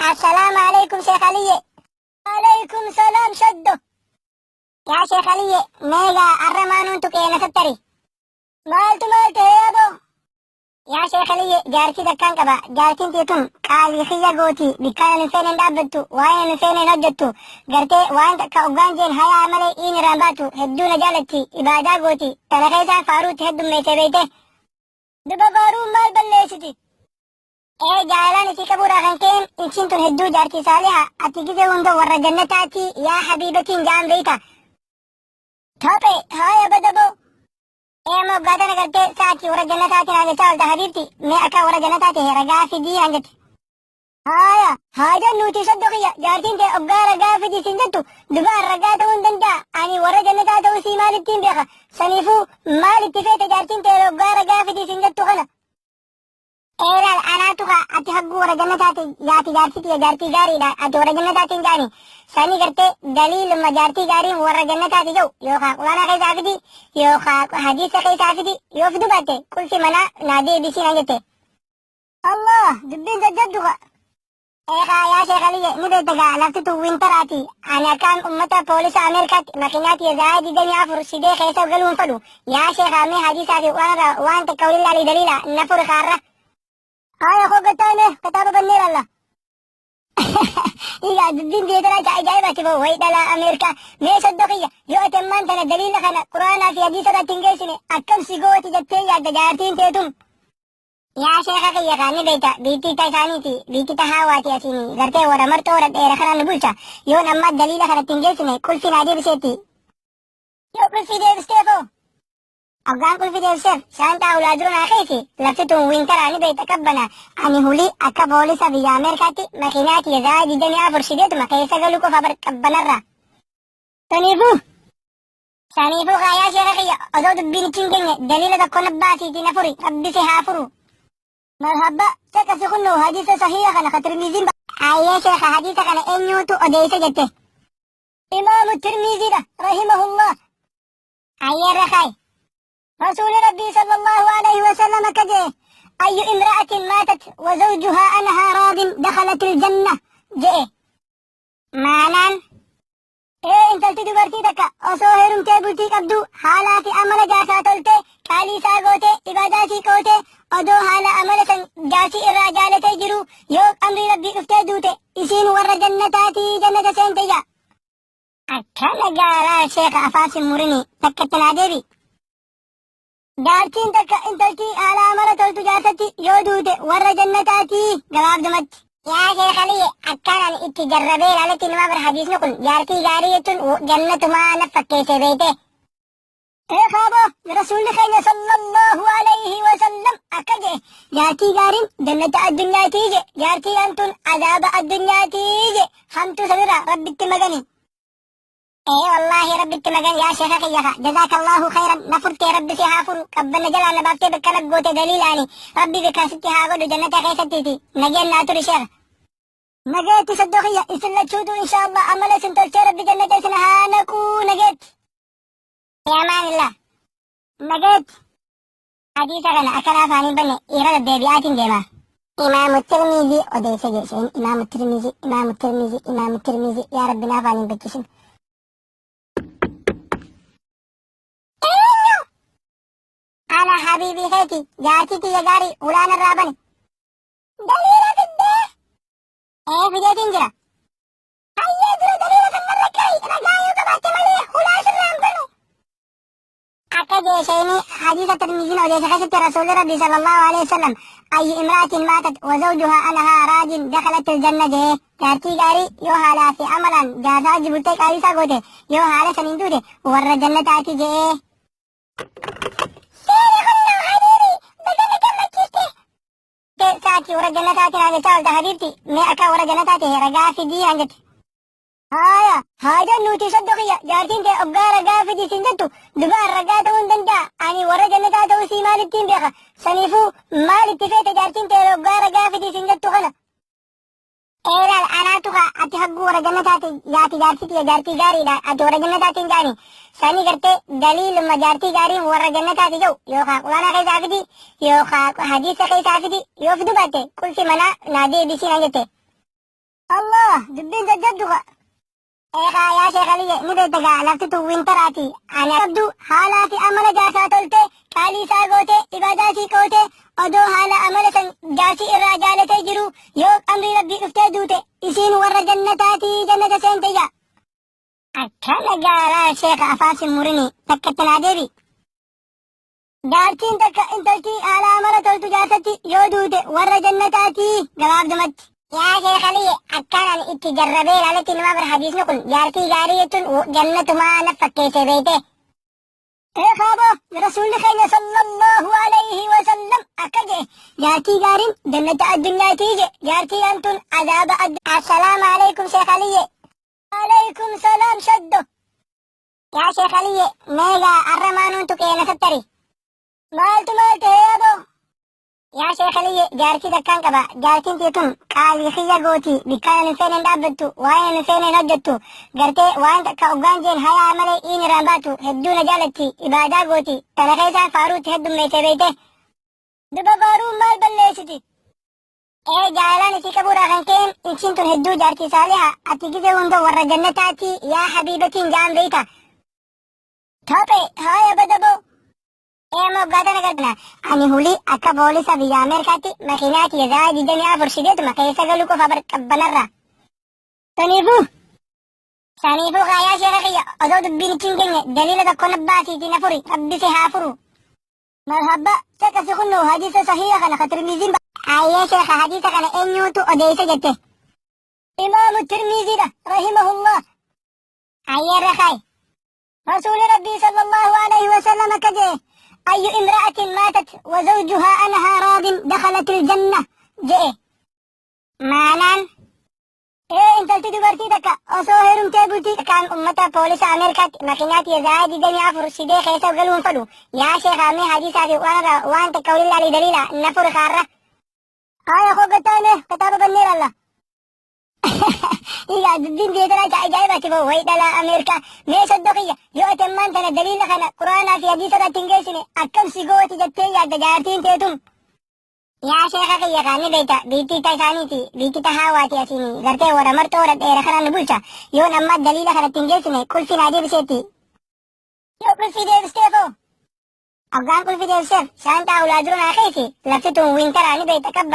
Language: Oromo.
Assalaamu alaikum Sheekh Aliyye. Alaikum salaam shaddo. Yaa Sheekh Aliyye, meegaa arra maanuun tuqee na sattari. Maaltu maal ta'e yaaboo? Yaa Sheekh Aliyye, jaartii takkaan qaba. Jaartiin tee tun qaalii kiyya gooti. Bikkaan ani hin feene hin dhaabbattu. Waan ani hin feene hin hojjettu. Gartee waan takka oggaan jeen hayaa malee iin irraan baatu. Hedduu na jaalatti. Ibaadaa gooti. Tana keessaa faaruutti heddummeessee beeyte. Duba faaruun maal balleessiti? Ee jaalalaan isii qabuudhaa kan ka'een isiin tun hedduu jaartii saaliha ati gizee hunda warra jannataati yaa habiibatiin ja'an beeyta. Taphee haaya badaboo. Ee amma waggaa tana gartee sa'atii warra jannataati naan jechaa olta habiibti mee akka warra jannataa ta'e ragaa fidii naan jette. Haaya haa jennuuti saddo kiyya jaartiin ta'e oggaa ragaa fidii siin jettu dubaan ragaa ta'uu hin danda'a ani warra jannataa ta'uu sii maalittiin beeka saniifuu maalitti feete jaartiin ta'e oggaa ragaa fidii siin jettu kana. Ee laal anaatu kaa ati hagguu warra jannataati jaati jaartii tiyya jaartii gaariidha ati warra jannataati hin jaani sani gartee daliiluma jaartii gaariin warra jannataati jedhu yookaan quraana keessaa fidi yookaan hadiisa keessaa fidi yoo fidu baatte qulfi manaa naa deebisii naan jette. Allah dubbiin jajjabdu kaa. Ee kaa yaa Sheekh Aliyye ni beekta gaa lafti tun wintaraati ani akkaan ummata poolisa Ameerikaatti makiinaa tiyya sa'aa 24 sidee keessa galuu hin fedhu yaa Sheekha mee hadiisaa fi quraanarraa waan takka waliin laalii daliila na furi kaarra. Haaya koo gattaa mee kitaaba bannee laalla. Egaa dubbiin biyya tanaa ajaa'ibaati boo wayi dhalaa Ameerikaa mee soddoo kiyya yoo ati ammaan tana daliila kana quraanaa fi hadiisa irratti hin geessine akkam si gooti jettee yaadda jaartiin teetun. Yaa sheekha kiyya kaa ni beekta biittii ta isaaniiti biitti ta haawaati asiini gartee warra marxoo dhadheera kanaan nu bulcha yoon amma daliila kanatti hin geessine qulfii naa deebiseetti. Yoo qulfii deebisteef hoo? Hoggaan qulfii deebiseef shaanxaa hulaa dura naa keessa lafti tun wintaraa ni beekta qabbana ani hulii akka poolisa biyya Ameerikaatti makiinaa tiyya sa'aa 24 shideetuma keessa galuu qofa bar qabbanarra. Saniifuu Saniifuu kaa yaa sheekha kiyya odoo dubbiin ichi hin geenye daliila tokko na baasiitii na furi rabbi si haa furu. Marhaba caqasi kunnoo hadiisa sahiha kana ka Tirmiziin ba. Hayyee sheekha hadiisa kana eenyuutu odeeyse jette? Imaamu Tirmiziidha rahimahullah. Hayyee irra kaayi. Rasuuli Rabbii sallallahu alayhi wa sallam akka jee ayyu imra'atin maatat wa zawjuhaa anhaa raadin dakhalatil janna je'e. Maanaan Ee intalti dubartii takka osoo heerumtee bultii qabduu haalaa fi amala jaarsaa toltee qaalii isaa gootee ibaadaa isii qootee odoo haala amala san jaarsi irraa jaalatee jiruu yoo amrii rabbii dhuftee duute isiin warra jannataatii jannata seente jaa. Akkana gaaraa sheekha afaan sin murini takkatti naa deebi. Jaartiin takka intalti haala amala toltu jaarsatti yoo duute warra jannataatii gabaabdumatti. Yaa Sheekh Aliyye akkaan ani itti jarrabee ilaaletti numa bar hadiisni kun jaartii gaarii jechuun jannatumaa na fakkeesse beeyte. Ee kaaboo rasuulli keenya sallallahu alayhi wa sallam akka jedhe jaartii gaariin jannata addunyaatii jedhe jaartii hamtuun azaaba addunyaatii jedhe hamtuu sanirraa rabbitti magani. Ee wallaahi rabbitti magan yaa sheekha kiyya ka jazaakallahu khayran na furtee rabbi si haa furu qabbanna jalaa na baaftee bakka na goote daliilaani rabbi bakka sitti haa godhu jannata keessattiiti nageen naa turi sheekha. Nageetti saddoo kiyya isin lachuutu inshaallah amala isin tolchee rabbi jannata isin haa naquu nageetti. Fi amaanillah. Nageetti. Hadiisa kana akka na afaan hin banne irra deddeebi'aatiin deema. Imaamu Tirmizii odeesse jedhe Imaamu Tirmizii Imaamu Tirmizii Imaamu Tirmizii yaa Rabbi na afaan hin bachisin. Eenyu? Ana habiibii keeti jaartii tiyya gaarii hulaan irraa bane. Daliila fiddee? Ee fideetiin jira. Hayyee dura daliila sanarra kaa'i ragaa yoo qabaatte malee hulaa sirraa hin banu. Akka jee sheeyni hadiisa Tirmiziin odeesse keessatti Rasuulli Rabbii sallallahu alaihi wasallam ayyu imra'atin maatat wa zawjuhaa anhaa raadin dakhalatil janna jee jaartii gaarii yoo haalaa fi amalaan jaarsaa wajji bultee qaalii isaa goote yoo haala saniin duute warra jannataati jee. Seeri kunnoo habiibi baga na gammachiiste. Sa'atii warra jannataati naan jechaa olta habiibti mee akka warra jannataa ta'e ragaa fidii naan jette. Haaya, haa jennuutii soddo kiyya jaartiin tee oggaa ragaa fidi siin jettu dubaan ragaa ta'uu hin danda'a. Ani warra jannataa ta'uu sii maalittiin beeka. Saniifuu maalitti feete jaartiin tee oggaa ragaa fidi siin jettu kana. Ee laal anaatu kaa ati hagguu warra jannataati jaati jaartii tiyya jaartii gaariidha ati warra jannataati hin jaani. Sanii gartee daliiluma jaartii gaariin warra jannataati jedhu yookaan quraana keessaa fidi yookaan hadiisa keessaa fidi yoo fidu baatte qulfi manaa naa deebisii naan jette. Allah, dubbiin jajjabdu kaa. Eegaa yaa Sheekh Aliyye, ni beekta gaa lafti tun wintaraati. Ani qabdu haalaa fi amala jaarsaa toltee, qaalii isaa gootee, ibaadaa isii qootee, odoo haala amala san jaarsi irraa jaalatee jiruu yoo amrii Rabbii dhuftee duute isiin warra jannataati, jannata seente jaa. Akkana gaaraa sheekha, afaan sin murini, takka itti naa deebi. Jaartiin takka intalti haala amala toltu jaarsatti yoo duute warra jannataati gabaabdumatti. Yaa Sheekh Aliyye, akkaan ani itti jarrabee ilaaletti numa bar hadiisni kun jaartii gaarii jechuun jannatumaa na fakkeesse beeyte. Ee kaaboo, rasuulli keenya sallallahu alayhi wa sallam akka jedhe, jaartii gaariin jannata addunyaatii jedhe, jaartii hamtuun azaaba addunyaa. Assalaamu alaikum Sheekh Aliyye. Alaikum salaam shaddo. Yaa Sheekh Aliyye, meegaa arra maanuun tuqee na sattari. Maaltu maal ta'e yaaboo? Yaa Sheekh Aliyye, jaartii takkaan qaba. Jaartiin tiyya tun qaalii kiyya gooti. Bikkaan ani hin feene hin dhaabbattu. Waan ani hin feene hin hojjettu. Gartee waan takka oggaan jeen hayaa malee iin irraan baatu. Hedduu na jaalatti. Ibaadaa gooti. Tana keessaan faaruutti heddummeessee beeyte. Duba faaruun maal balleessiti? Ee, jaalalaan isii qabuudhaa kan ka'een isiin tun hedduu jaartii saaliha, ati gizee hunda warra jannataati yaa habiibatiin ja'an beeyta. Taphee haaya badaboo. Ee, amma waggaa tana galna ani hulii akka poolisa biyya Ameerikaatti makiinaa tiyya sa'aa 24 shideetuma keessa galuu qofa bar qabbanarra. Saniifuu kaayaa sheeka kiyya, odoo dubbiin itti hin geenye daliila tokko na baasiitii na furi, rabbi si haa furu. Marhaba, caqasi kunno hadiisa sahiha kana ka Tirmiziin. Ayyee sheekha, hadiisa kana eenyuutu odeeyse jette? Imaamu Tirmiziidha rahimahullah. Ayyee, irra kaayi. Rasuuli Rabbii sallallahu alayhi wa sallam akka jedhe, ayyu imra'atin maatat wa zawjuhaa anhaa raadin dakhalatil janna jedhe. Maanaan ee intalti dubartii takka osoo heerumtee bultii takkaan ummata poolisa Ameerikaatti makiinaa tiyya sa'aa 24 sidee keessa galuu hin fedhu. Yaa sheekha, mee hadiisaa fi waan irraa waan takka waliin laalii daliila na furi kaarra. Haaya koo gattaame kitaaba bannee laalla. Egaa dubbiin biyya tanaa ajaa'ibaati boo, wayi dhalaa Ameerikaa. Mee soddoo kiyya, yoo ati ammaan tana daliila kana quraanaa fi hadiisa irratti hin geessine akkam si gooti jettee yaadda jaartiin teetun? Yaa sheekha kiyya, kaa ni beekta, biittii ta isaaniiti, biittii ta haawaati, asiini gartee warra marxoo dhadheera kanaan nu bulcha. Yoon amma daliila kana ittiin geessine qulfii naa deebiseetti. Yoo qulfii deebisteefoo? Hoggaan qulfii deebiseef shaanxaa ulaa dura naa keessa, lafti tun wintaraa ni beekta qabba.